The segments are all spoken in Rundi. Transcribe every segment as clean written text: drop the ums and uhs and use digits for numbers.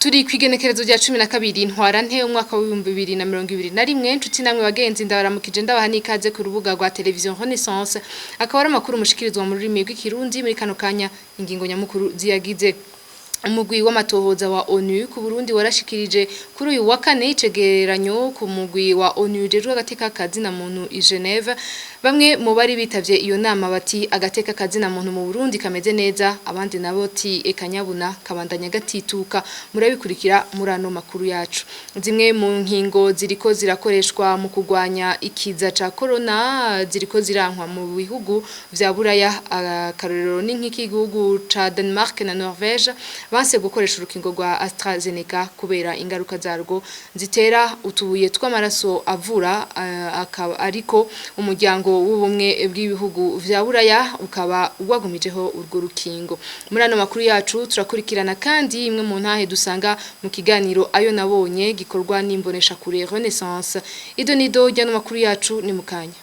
Turi kwigenekerezo rya 12 Ntwarante umwaka w'ibihumbi 2021. Nshuti namwe bagenzi, ndabaramukije, ndabaha n'ikaze ku rubuga rwa Television Renaissance. Akaba ari amakuru mushikirizwa mu rurimi rw'Ikirundi. Muri kano kanya, ingingo nyamukuru ziyagize: Umugwi w'amatohoza wa ONU ku Burundi warashikirije kuri uyu wa kane icegeranyo ku mugwi wa ONU ujejwe agateka kazina muntu i Geneve. Bamwe mu bari bitavye iyo nama bati agateka kazina muntu mu Burundi kameze neza, abandi nabo ti ekanyabuna kabandanya gatituka. Murabikurikira muri ano makuru yacu. Zimwe mu nkingo ziriko zirakoreshwa mu kugwanya ikiza ca corona ziriko zirankwa mu bihugu vya Buraya. Akarorero ni nk'igihugu ca Denmark na Norvège banse gukoresha urukingo rwa AstraZeneca kubera ingaruka zarwo zitera utubuye tw'amaraso avura, akaba ariko umuryango w'ubumwe bw'ibihugu vya Buraya ukaba wagumijeho urwo rukingo. Muri ano makuru yacu turakurikirana kandi imwe mu ntahe dusanga mu kiganiro Ayo Nabonye gikorwa n'imbonesha kure Renaissance. Ido nido ry'ano makuru yacu ni mukanya.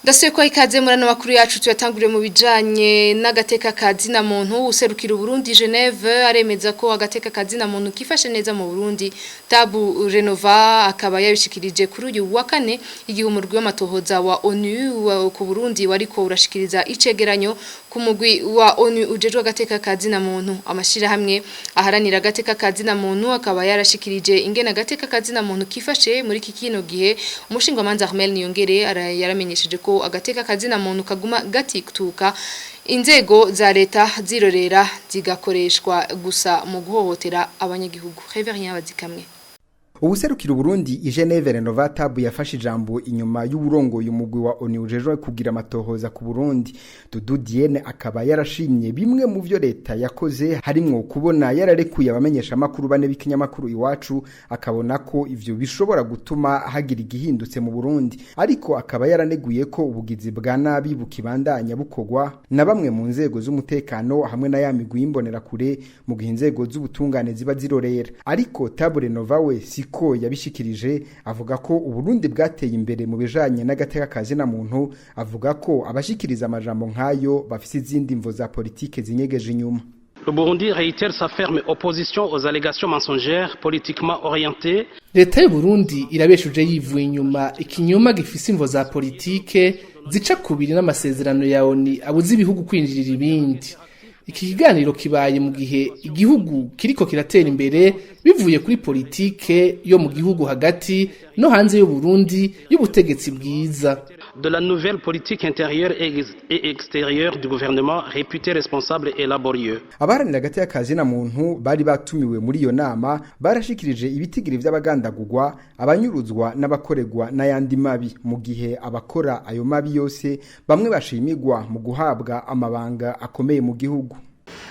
Ndasubiye kwa ikaze muri ano makuru yacu. Tuyatanguriye mu bijanye n'agateka kazina muntu. Userukira Burundi Geneve aremeza ko agateka kazina muntu kifashe neza mu Burundi. Tabu Renova akaba yabishikirije kuri uyu wa kane igihe umurwi w'amatohoza wa ONU ku Burundi wariko urashikiriza icegeranyo ku mugwi wa ONU ujejwe agateka kazina muntu. Amashirahamwe aharanira agateka kazina muntu akaba yarashikirije ingene agateka kazina muntu kifashe muri iki kino gihe. Umushingamanza Armel Niyongere yaramenyesheje ko agateka kazina muntu kaguma gatituka, inzego za leta zirorera, zigakoreshwa gusa mu guhohotera abanyagihugu. Reverien Bazikamwe. Ubuserukira Burundi i Geneve, Renova Tabu, yafashe ijambo inyuma y'uburongoye umugwi wa ONU ujejwe kugira amatohoza ku Burundi, Dudu Diene, akaba yarashimye bimwe mu vyo leta yakoze, harimwo kubona yararekuye abamenyesha makuru bane b'ikinyamakuru Iwacu, akabona ko ivyo bishobora gutuma hagira igihindutse mu Burundi. Ariko akaba yaraneguye ko ubugizi bwa nabi bukibandanya bukogwa na bamwe mu nzego z'umutekano hamwe na ya migwi y'imbonerakure, mu gihe inzego z'ubutungane ziba zirorera. Ariko Tabu Renova we siko yabishikirije. Avuga ko Uburundi bwateye imbere mu bijanye n'agateka kazina muntu. Avuga ko abashikiriza amajambo nk'ayo bafise izindi mvo za politike zinyegeje inyuma. Le Burundi réitère sa ferme opposition aux allégations mensongères politiquement orientées. Leta y'u Burundi irabeshuje yivuye inyuma ikinyoma gifise imvo za politike zica kubiri n'amasezerano ya ONU abuza ibihugu kwinjirira ibindi. Iki kiganiro kibaye mu gihe igihugu kiriko kiratera imbere bivuye kuri politike yo mu gihugu hagati no hanze y'u Burundi y'ubutegetsi bwiza. De la nouvelle politique intérieure et extérieure du gouvernement réputé responsable et laborieux. Abaharanira agateka kazina muntu bari batumiwe muri iyo nama barashikirije ibitigiri vy'abagandagurwa, abanyuruzwa n'abakoregwa n'ayandi mabi, mu gihe abakora ayo mabi yose bamwe bashimigwa mu guhabwa amabanga akomeye mu gihugu.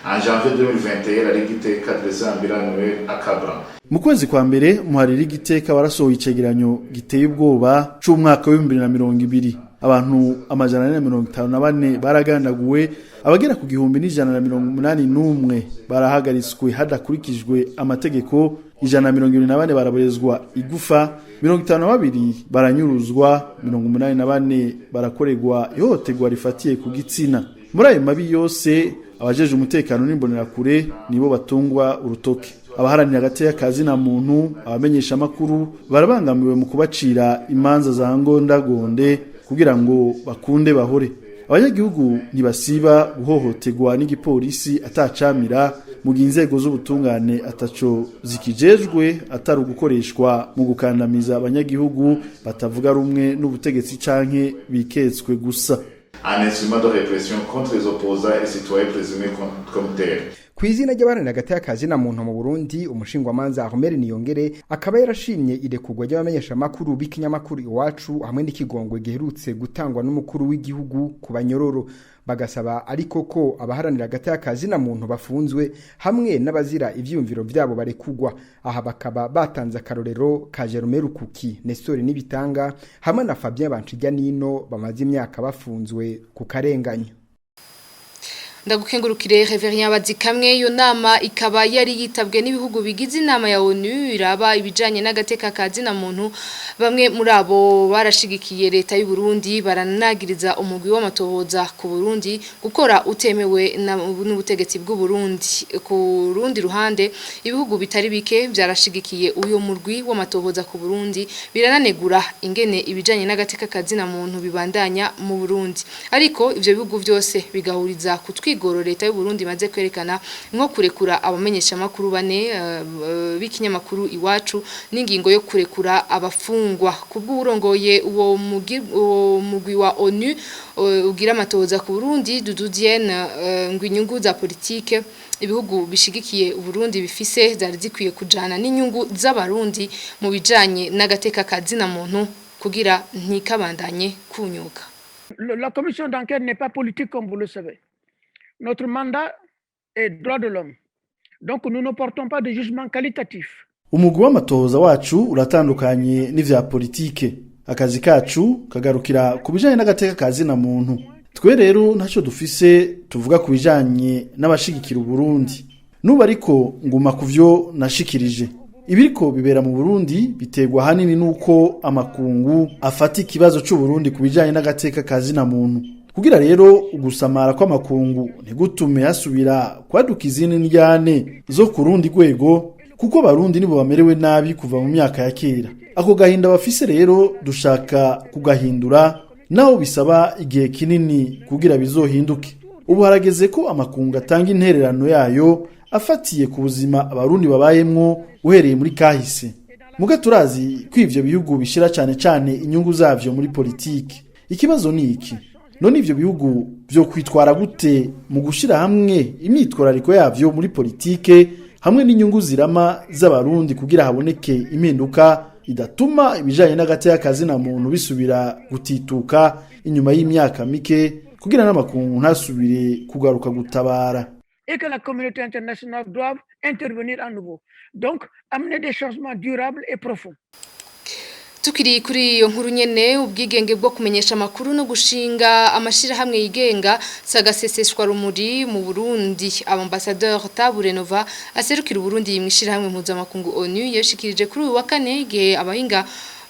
En janvier 2021, la Ligue Iteka dressait un bilan annuel accablant. Mu kwezi kwa mbere, umuhariri Igiteka warasohoye icegeranyo giteye ubwoba c'umwaka w'2020. Abantu 454 baragandaguwe, abagera ku 1181 barahagaritswe hadakurikijwe amategeko, 174 baraborezwa igufa, 52 baranyuruzwa, 84 barakorerwa ihohoterwa rifatiye ku gitsina. Muri ayo mabi yose, abajeje umutekano n'imbonerakure nibo batungwa urutoke. Abaharanira agateka kazina muntu, abamenyesha amakuru barabangamiwe mu kubacira imanza za ngondagonde kugira ngo bakunde bahore. Abanyagihugu ntibasiba guhohoterwa n'igipolisi atacamira, mu gihe inzego z'ubutungane ataco zikijejwe atari ugukoreshwa mu gukandamiza abanyagihugu batavuga rumwe n'ubutegetsi canke biketswe gusa. Un instrument de répression contre les opposants et les citoyens présumés comme tels. Ku izina ry'abaharanira agateka kazina muntu mu Burundi, umushingwamanza Armel Niyongere akaba yarashimye irekurwa ry'abamenyeshamakuru b'ikinyamakuru Iwacu hamwe n'ikigongwe giherutse gutangwa n'umukuru w'igihugu ku banyororo. Bagasaba ariko ko abaharanira agateka kazina muntu bafunzwe hamwe n'abazira ivyiyumviro vyabo barekugwa. Aha bakaba batanze akarorero ka Jerome Rukuki, Nestor Nibitanga hamwe na Fabien Bancijyanino bamaze imyaka bafunzwe ku karenganyo. Ndagukengurukire Reverien Bazikamwe. Iyo nama ikaba yari yitabwe n'ibihugu bigize inama ya ONU iraba ibijanye n'agateka ka zina muntu. Bamwe muri abo barashigikiye leta y'u Burundi, baranagiriza umugwi w'amatohoza ku Burundi gukora utemewe n'ubutegetsi bw'u Burundi. Ku rundi ruhande, ibihugu bitari bike byarashigikiye uyo murwi w'amatohoza ku Burundi, birananegura ingene ibijanye n'agateka ka zina muntu bibandanya mu Burundi. Ariko ivyo bihugu byose bigahuriza ku twigoro leta y'u Burundi imaze kwerekana, nko kurekura abamenyesha makuru bane b'ikinyamakuru Iwacu n'ingingo yo kurekura abafungwa. Kubw'urongoye uwo mugwi wa ONU ugira amatohoza ku Burundi, Doudou Diène, ngo inyungu za politike ibihugu bishigikiye Burundi bifise zari zikwiye kujana n'inyungu z'abarundi mu bijanye n'agateka ka zina muntu kugira ntikabandanye kunyuka. La commission d'enquête n'est pas politique, comme vous le savez. Notre mandat est droit de l'homme. Donc nous ne portons pas de jugement qualitatif. Umugwi w'amatohoza wacu uratandukanye n'ivya politike. Akazi kacu kagarukira ku bijanye n'agateka ka zina muntu. Twe rero ntacyo dufise tuvuga ku bijanye n'abashigikira Uburundi. Nubu ariko nguma ku vyo nashikirije. Ibiriko bibera mu Burundi biterwa hanini nuko amakungu afata ikibazo c'u Burundi ku bijanye n'agateka ka zina muntu. Kugira rero ugusamara kw'amakungu ntigutume hasubira kwaduka izindi ndyane zo ku rundi rwego, kuko Barundi nibo bamerewe nabi kuva mu myaka ya kera. Ako gahinda bafise rero dushaka kugahindura, naho bisaba igihe kinini kugira bizohinduke. Ubu harageze ko amakungu atanga intererano yayo afatiye ku buzima Abarundi babayemwo uhereye muri kahise. Muga turazi ko ivyo bihugu bishira cane cane inyungu zavyo muri politiki. Ikibazo ni iki: none ivyo bihugu vyo kwitwara gute mu gushira hamwe imyitwarariko yavyo muri politike hamwe n'inyungu zirama z'Abarundi, kugira haboneke impinduka idatuma ibijanye n'agateka ka zina muntu bisubira gutituka inyuma y'imyaka mike, kugira n'amakungu ntasubire kugaruka gutabara? Et que la communauté internationale doive intervenir à nouveau. Donc, amener des changements durables et profonds. Tukiri kuri iyo nkuru nyene, ubwigenge bwo kumenyesha amakuru no gushinga amashirahamwe yigenga sagaseseshwa rumuri mu Burundi. Ambassadeur Tabu Renova aserukira Uburundi mu ishirahamwe mpuzamakungu ONU yashikirije kuri uyu wa kane, igihe abahinga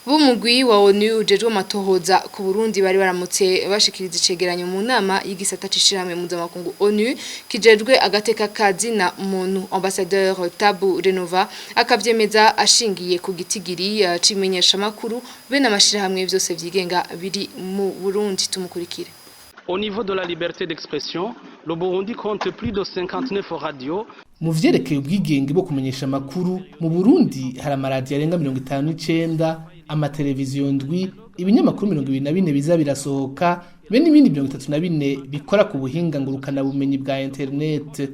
b'umugwi wa ONU ujejwe amatohoza ku Burundi bari baramutse bashikiriza icegeranyo mu nama y'igisata c'ishirahamwe mpuzamakungu ONU kijejwe agateka ka zina muntu. Ambassadeur Tabu Renova akavyemeza ashingiye ku gitigiri cimenyesha makuru bene amashirahamwe vyose vyigenga biri mu Burundi. Tumukurikire. Au niveau de la liberté d'expression, le Burundi compte plus de 59 radios. Mu vyerekeye ubwigenge bwo kumenyesha amakuru, mu Burundi hari amaradiyo arenga 59, amateleviziyo 7, ibinyamakuru 24 biza birasohoka, be n'ibindi 34 bikora ku buhinga ngurukanabumenyi bwa internet,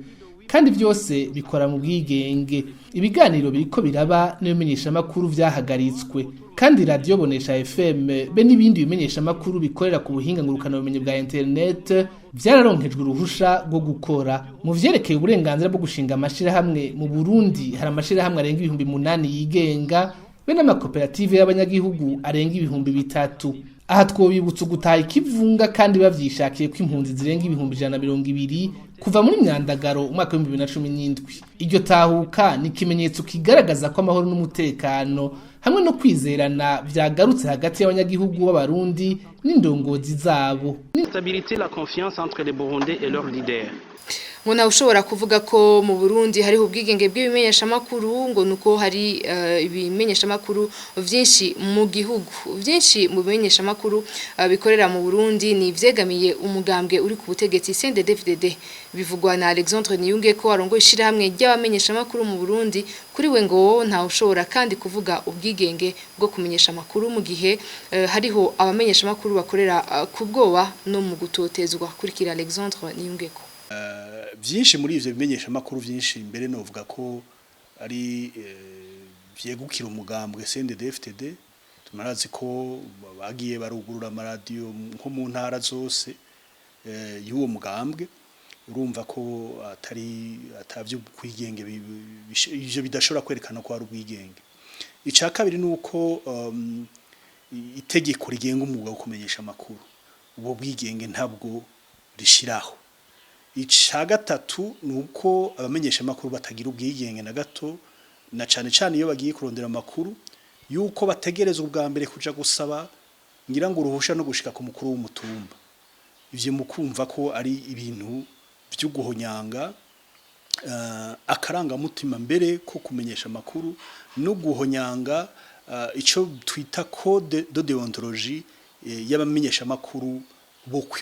kandi byose bikora mu bwigenge. Ibiganiro biriko biraba n'ibimenyeshamakuru vyahagaritswe, kandi radiyo Bonesha FM be n'ibindi bimenyeshamakuru bikorera ku buhinga ngurukanabumenyi bwa internet vyararonkejwe uruhusha rwo gukora. Mu vyerekeye uburenganzira bwo gushinga amashirahamwe, mu Burundi hari amashirahamwe arenga 8000 yigenga, be n'amakoperative y'abanyagihugu arenga 3000. Aha twobibutsa ugutaha ikivunga kandi bavyishakiye ko impunzi zirenga 120,000 kuva muri Myandagaro umwaka wa 2017. Iryo tahuka ni ikimenyetso kigaragaza ko amahoro n'umutekano hamwe no kwizerana vyagarutse hagati y'abanyagihugu b'Abarundi n'indongozi zabo. Stabilité la confiance entre les Burundais et leurs leaders. Ngo ntawe ushobora kuvuga ko mu Burundi hariho ubwigenge bw'ibimenyeshamakuru, ngo nuko hari ibimenyeshamakuru vyinshi mu gihugu. Vyinshi mu bimenyeshamakuru bikorera mu Burundi ni ivyegamiye umugambwe uri ku butegetsi CNDD-FDD. Bivugwa na Alexandre Niyunge ko arongoye ishirahamwe ry'abamenyeshamakuru mu Burundi. Kuri we ngo ntawe ushobora kandi kuvuga ubwigenge bwo kumenyesha amakuru mu gihe hariho abamenyeshamakuru bakorera ku bwoba no mu gutotezwa. Kurikira Alexandre Niyungeko. Byinshi muri ivyo bimenyesha makuru, byinshi mbere novuga ko ari vyegukira umugambwe CNDD-FDD. Tumarazi ko bagiye barugurura amaradiyo nko mu ntara zose y'uwo mugambwe. Urumva ko atari atavyo kwigenge, ivyo bidashobora kwerekana ko ari ubwigenge. Ica kabiri nuko itegeko rigenga umwuga wo kumenyesha amakuru ubwo bwigenge ntabwo rishiraho. Ica gatatu ni uko abamenyeshamakuru batagira ubwigenge na gato, na cane cane iyo bagiye kurondera amakuru, yuko bategerezwa ubwa mbere kuja gusaba ngira ngo uruhusha no gushika ku mukuru w'umutumba. Ivyo mukumva ko ari ibintu vy'uguhonyanga akarangamutima mbere ko kumenyesha amakuru no guhonyanga ico twita code de déontologie y'abamenyesha amakuru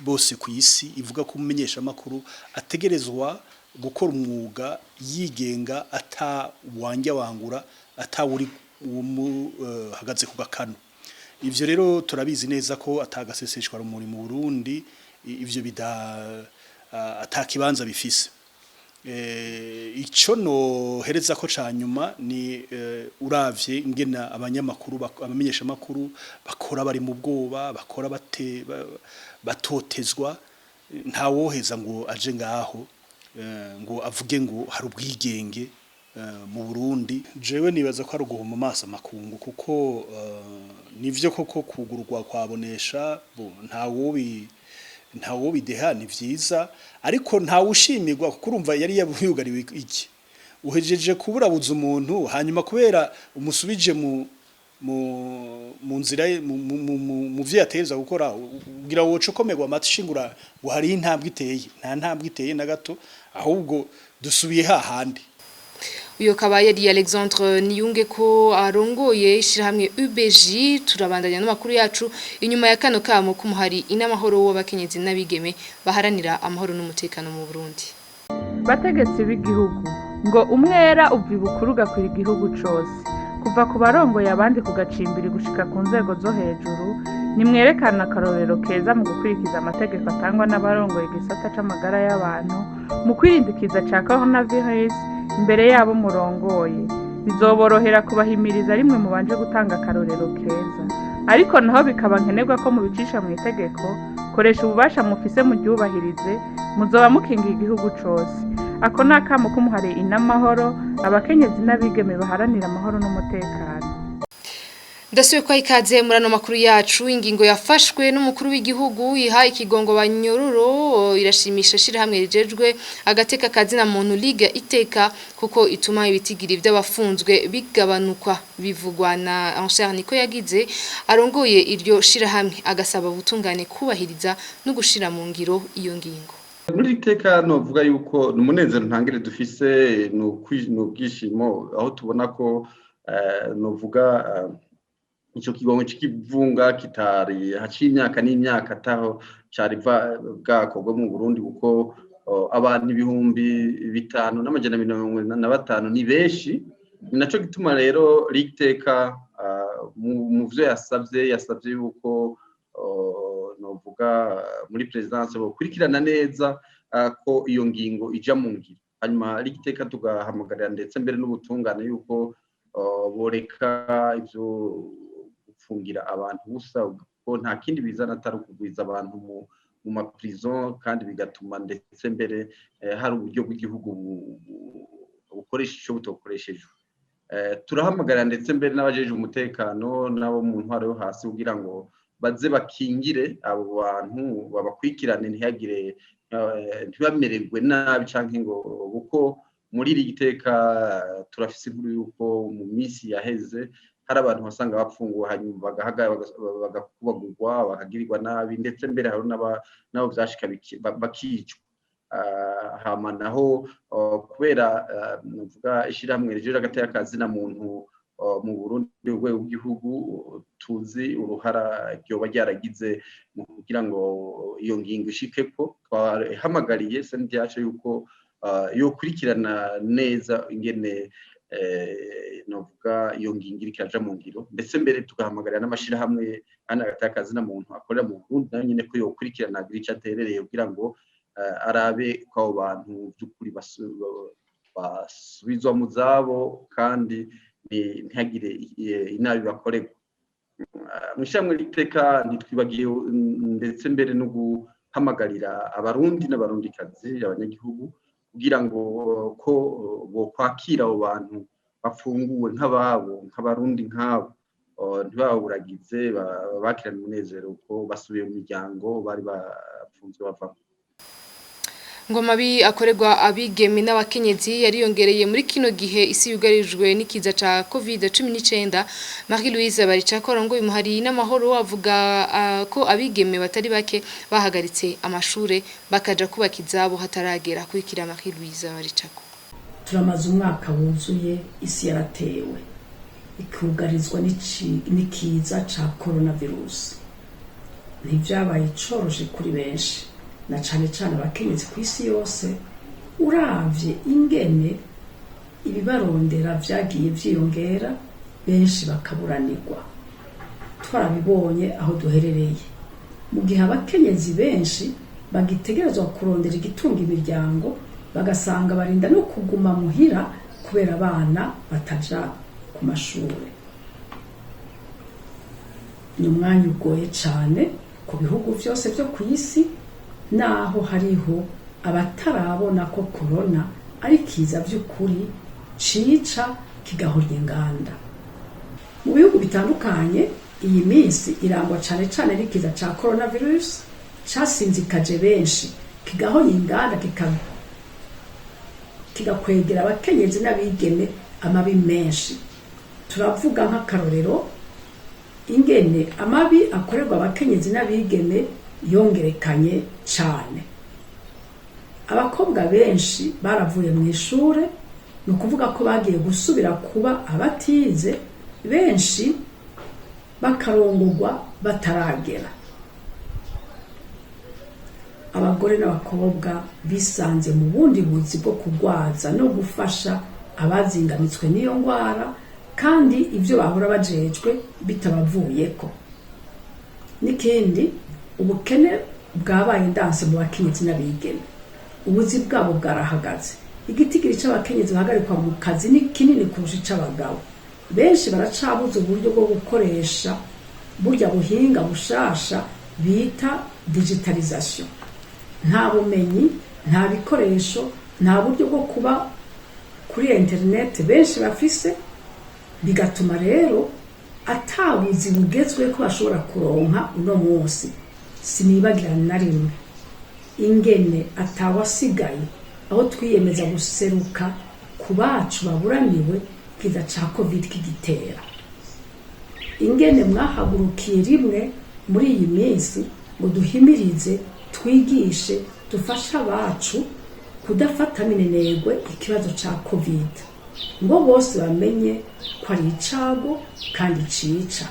bose ku isi, ivuga ko umumenyesha amakuru ategerezwa gukora umwuga yigenga, ata wanjya wangura, atawuri hagaze ku gakano. Ivyo rero turabizi neza ko atagaseseshwa rumuri mu Burundi, ivyo bida atakibanza bifise. Ico nohereza ko ca nyuma ni uravye ingena abanyamakuru, abamenyesha makuru bakora bari mu bwoba, bakora batotezwa, nta woheza ngo aje ngaho ngo avuge ngo hari ubwigenge mu Burundi. Jewe nibaza ko ari uguhuma amaso amakungu, kuko nivyo koko kugururwa kwabonesha nta wobideha, ni vyiza, ariko nta wushimirwa, kuko urumva yari yugariwe iki uhejeje kuburabuza umuntu, hanyuma kubera umusubije mu mu mu nzira mu vyo yategerezwa gukora, ugira woca ukomerwa amashingura ngo hari intambwe iteye. Nta ntambwe iteye na gato, ahubwo dusubiye hahandi. Uyo kaba yari Alexandre Niyunge ko arongoye ishirahamwe UBJ. Turabandanya n'amakuru yacu inyuma ya kano kamo kumuhari inamahoro w'abakenyezi n'abigeme baharanira amahoro n'umutekano mu Burundi. Bategetsi b'igihugu, ngo umwera uva ibukuru ugakwira igihugu cose, kuva ku barongoye abandi kugacimbiri gushika ku nzego zo hejuru. Nimwerekana akarorero keza mu gukurikiza amategeko atangwa n'abarongoye igisata c'amagara y'abantu mu kwirindikiza ca coronavirus imbere yabo murongoye. Bizoborohera kubahimiriza rimwe mubanje gutanga akarorero keza. Ariko naho bikaba nkenerwa ko mubicisha mu itegeko, koresha ububasha mufise muryubahirize, muzoba mukingiye igihugu cose. Ako ni akamo k'umuhari Inamahoro, abakenyezi n'abigeme baharanira amahoro n'umutekano. Ndasubiye kwa ikaze muri ano makuru yacu. Ingingo yafashwe n'umukuru w'igihugu iha ikigongo banyororo irashimisha shirahamwe rijejwe agateka kazina muntu Liga Iteka, kuko ituma ibitigiri by'abafunzwe bigabanuka. Bivugwa na Ancher niko yagize arongoye iryo shirahamwe, agasaba ubutungane kubahiriza no gushira mu ngiro iyo ngingo. Muri Iteka novuga yuko ni umunezero ntangire dufise, ni ubwishimo, aho tubona ko novuga ico kigongo c'ikivunga kitari haciye imyaka n'imyaka ataho cari bwakorwe mu Burundi, kuko abantu 5245 ni benshi. Ni naco gituma rero Iteka mu vyo yasavye yuko novuga muri presidence bokurikirana neza ko iyo ngingo ija mu ngiro. Hanyuma Iteka tugahamagarira ndetse mbere n'ubutungane yuko boreka ivyo gufungira abantu busa, ko nta kindi bizana atari ukugwiza abantu mu ma prison, kandi bigatuma ndetse mbere hari uburyo bw'igihugu bukoresha ico butokoreshejwe. Turahamagara ndetse mbere n'abajeje umutekano n'abo mu ntwaro yo hasi kugira ngo baze bakingire abo bantu, babakwikirane, ntihagire ntibamererwe nabi canke ngo, kuko muri iri Iteka turafise inkuru yuko mu minsi yaheze hari abantu basanga bapfunguwe, hanyuma bagakubagurwa, bakagirirwa nabi, ndetse mbere hari n'abo vyashika bakicwa. Hama naho kubera nuvuga ishirahamwe rijeje agateka kazina muntu mu Burundi urwego rw'igihugu, tuzi uruhara ryoba ryaragize mu kugira ngo iyo ngingo ishikeko, twahamagariye CNDH yuko yokurikirana neza ingene novuga iyo ngingo iriko iraja mu ngiro, ndetse mbere tugahamagarira n'amashirahamwe kandi agateka kazina muntu akorera mu Burundi nayo nyene ko yokurikirana agira ico aterereye kugira ngo arabe ko abo bantu by'ukuri basubizwa mu zabo kandi ntihagire inabi bakorerwa. Mw'ishirahamwe Iteka ntitwibagiye ndetse mbere no guhamagarira abarundi n'abarundikazi, abanyagihugu, kugira ngo ko bokwakira abo bantu bafunguwe nk'ababo, nk'abarundi nk'abo, ntibaburagize, bakirane umunezero ko basubiye mu miryango bari bafunzwe bavamo. Ngo amabi akorerwa abigeme n'abakenyezi yariyongereye muri kino gihe isi yugarijwe n'ikiza ca COVID-19. Marie Louise Baricako ngo imuhari n'amahoro avuga ko abigeme batari bake bahagaritse amashure bakaja kubaka izabo hataragera. Kurikira Marie Louise Baricako. Turamaze umwaka wuzuye isi yaratewe, ikugarizwa n'ikiza ca coronavirus. Ntivyabaye coroshe kuri benshi, na cane cane abakenyezi ku isi yose. Uravye ingene ibibarondera vyagiye vyiyongera, benshi bakaburanirwa, twarabibonye aho duherereye. Mu gihe abakenyezi benshi bagitegerezwa kurondera igitunga imiryango, bagasanga barinda no kuguma muhira kubera abana bataja ku mashure, ni umwanya ugoye cane ku bihugu vyose vyo ku isi, naho hariho abatarabona ko korona ari kiza vy'ukuri cica kigahorya inganda. Mu bihugu bitandukanye, iyi minsi irangwa cane cane n'ikiza ca coronavirus casinzikaje benshi, kigahonya inganda, kigakwegera abakenyezi n'abigeme amabi menshi. Turavuga nk'akarorero ingene amabi akorerwa abakenyezi n'abigeme yongerekanye cane. Abakobwa benshi baravuye mu ishure, ni ukuvuga ko bagiye gusubira kuba abatize, benshi bakarongorwa bataragera. Abagore n'abakobwa bisanze mu bundi buzi bwo kurwaza no gufasha abazingamitswe n'iyo ndwara, kandi ibyo bahora bajejwe bitabavuyeko. N'ikindi, ubukene bwabaye ndanse mu bakenyezi n'abigeme, ubuzi bwabo bwarahagaze. Igitigiri c'abakenyezi bahagarikwa mu kazi ni kinini kurusha ic'abagabo. Benshi baracabuze uburyo bwo gukoresha burya buhinga bushasha bita digitalisation. Nta bumenyi, nta bikoresho, nta buryo bwo kuba kuri interineti benshi bafise, bigatuma rero atabuzi bugezwe ko bashobora kuronka uno munsi. Sinibagira na rimwe ingene atawasigaye aho twiyemeza guseruka ku bacu baburaniwe kiza ca COVID kigitera, ingene mwahagurukiye rimwe muri iyi minsi ngo duhimirize, twigishe, dufashe abacu kudafata minenegwe ikibazo ca COVID, ngo bose bamenye ko ari icago kandi cica.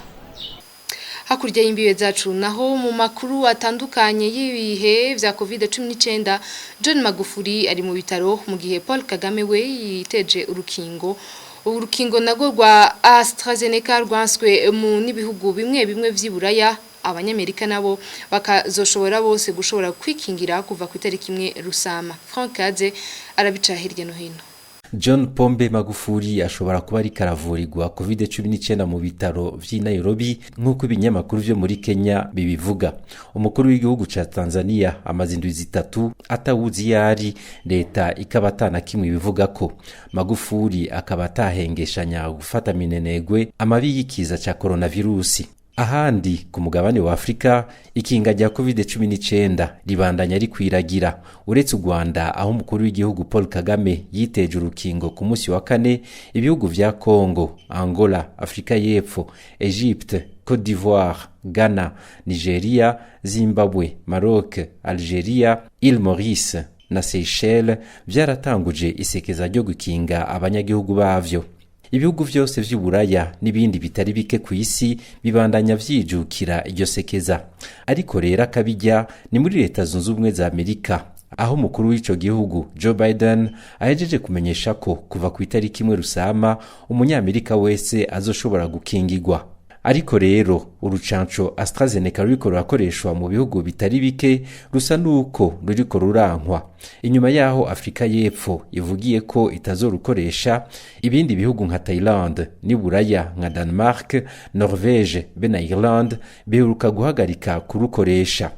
Hakurya y'imbibe zacu naho, mu makuru atandukanye y'ibihe vya COVID-19, John Magufuli ari mu bitaro mu gihe Paul Kagame we yiteje urukingo. Urukingo narwo rwa AstraZeneca rwanswe mu n'ibihugu bimwe bimwe vy'iburaya. Abanyamerika nabo bakazoshobora bose gushobora kwikingira kuva ku itariki 1 Rusama. Frank Kaze arabica hirya no hino. John Pombe Magufuli ashobora kuba ariko aravurirwa COVID-19 mu bitaro vy'i Nairobi, nk'uko ibinyamakuru vyo muri Kenya bibivuga. Umukuru w'igihugu ca Tanzania amaze indwi 3 atawuzi yari, leta ikaba atana kimwe ibivugako. Magufuli akaba atahengeshanya gufata minenegwe amabi y'ikiza ca coronavirusi. Ahandi ku mugabane wa Afrika, ikinga rya COVID-19 ribandanya rikwiragira. Uretse u Rwanda aho umukuru w'igihugu Paul Kagame yiteje urukingo ku munsi wa kane, ibihugu vya Congo, Angola, Afrika y'Epfo, Egypte, Cote d'Ivoire, Ghana, Nigeria, Zimbabwe, Maroc, Algeria, Île Maurice na Seychelles vyaratanguje isekeza ryo gukinga abanyagihugu bavyo. Ibihugu vyose vy'Uburaya n'ibindi bitari bike ku isi bibandanya vyijukira iryo sekeza. Ariko rero akabijya ni muri Leta Zunze Ubumwe za Amerika, aho umukuru w'ico gihugu Joe Biden ahejeje kumenyesha ko kuva ku itariki 1 Rusama umunyamerika wese azoshobora gukingirwa. Ariko rero urucanco AstraZeneca ruriko rurakoreshwa mu bihugu bitari bike rusa nuko ruriko rurankwa, inyuma yaho Afrika y'Epfo ivugiye ko itazorukoresha. Ibindi bihugu nka Thailand n'iburaya nka Denmark, Norvege be na Ireland biheruka guhagarika kurukoresha.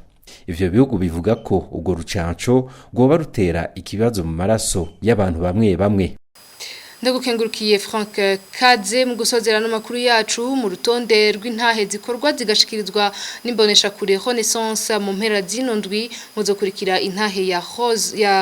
Ivyo bihugu bivuga ko urwo rucanco rwoba rutera ikibazo mu maraso y'abantu bamwe bamwe. Ndagukengurukiye Frank Kaze. Mu gusozera no makuru yacu, mu rutonde rw'intahe zikorwa zigashikirizwa n'imbonesha kure Renaissance mu mpera zino ndwi, muzokurikira intahe ya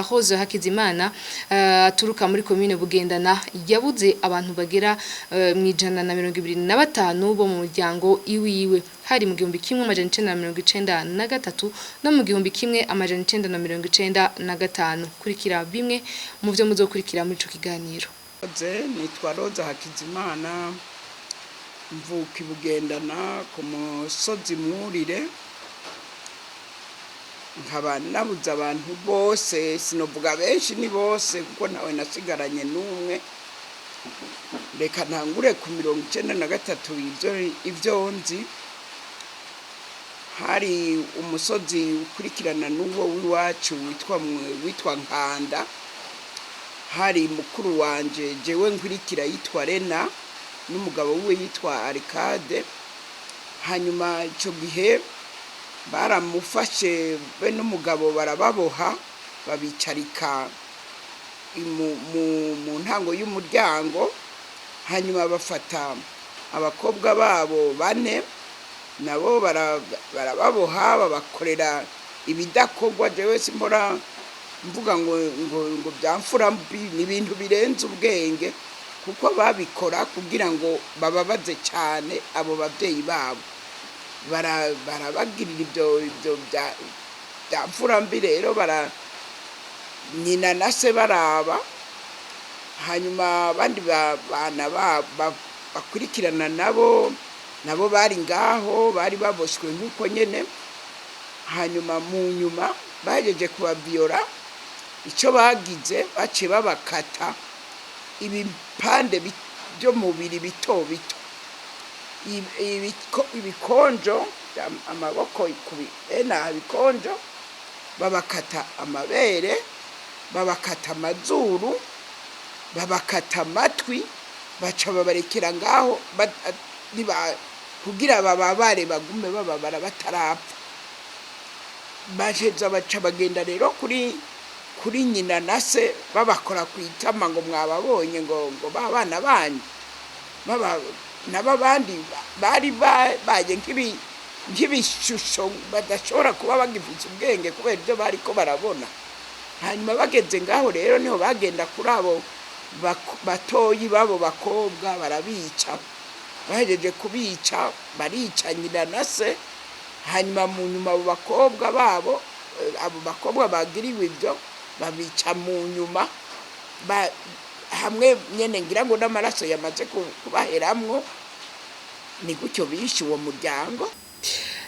Rose Hakizimana, aturuka muri commune Bugendana, yabuze abantu bagera mu 125 bo mu muryango iwiwe. Hari mu 1993 no mu 1995. Kurikira bimwe mu vyo muzokurikira muri ico kiganiro. Nitwa Roza Hakizimana, mvuka Ibugendana ku musozi Mwurire, nkaba nabuze abantu bose. Sinovuga benshi, ni bose, kuko ntawe nasigaranye n'umwe. Reka ntangure ku 93. Ibyo nzi, hari umusozi ukurikirana n'uwo w'iwacu witwa Nkanda. Hari mukuru wanje jewe nkurikira yitwa Rena, n'umugabo we yitwa Arikade. Hanyuma icyo gihe baramufashe be n'umugabo, barababoha, babicarika mu ntango y'umuryango. Hanyuma bafata abakobwa babo bane, nabo barababoha, babakorera ibidakorwa. Jewe simbora mvuga ngo byamfura mbi, ni ibintu birenze ubwenge, kuko babikora kugira ngo bababaze cyane abo babyeyi babo. Barabagirira ibyo bya mfura mbi rero, bara nyina na se baraba. Hanyuma abandi bana bakurikirana nabo bari ngaho, bari baboshywe nk'uko nyine. Hanyuma mu nyuma bahejeje kubabiyora, icyo bagize, baciye babakata ibipande by'umubiri bito bito, ibikonjo, amaboko, ena ibikonjo, babakata amabere, babakata amazuru, babakata amatwi, baca babarekera ngaho kugira bababare, bagume bababara batarapfa. Baheza baca bagenda rero kuri nyina na se, babakora ku itama ngo mwababonye, ngo babana banyu baba nabo. Abandi bari babaye nk'ibishusho, badashobora kuba bagifite ubwenge kubera ibyo bariko barabona. Hanyuma bageze ngaho rero, niho bagenda kuri abo batoyi babo bakobwa, barabica. Bahejeje kubica, barica nyina na se. Hanyuma mu nyuma abo bakobwa babo, abo bakobwa bagiriwe ibyo, babica mu nyuma hamwe nyene, ngira ngo n'amaraso yamaze kubaheramwo. Ni gutyo bishe uwo muryango.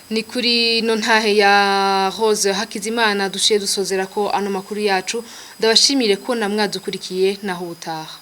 Ni kuri no ntahe ya Rose Hakizimana duciye dusozera ko ano makuru yacu. Ndabashimire ko namwadukurikiye, naho ubutaha.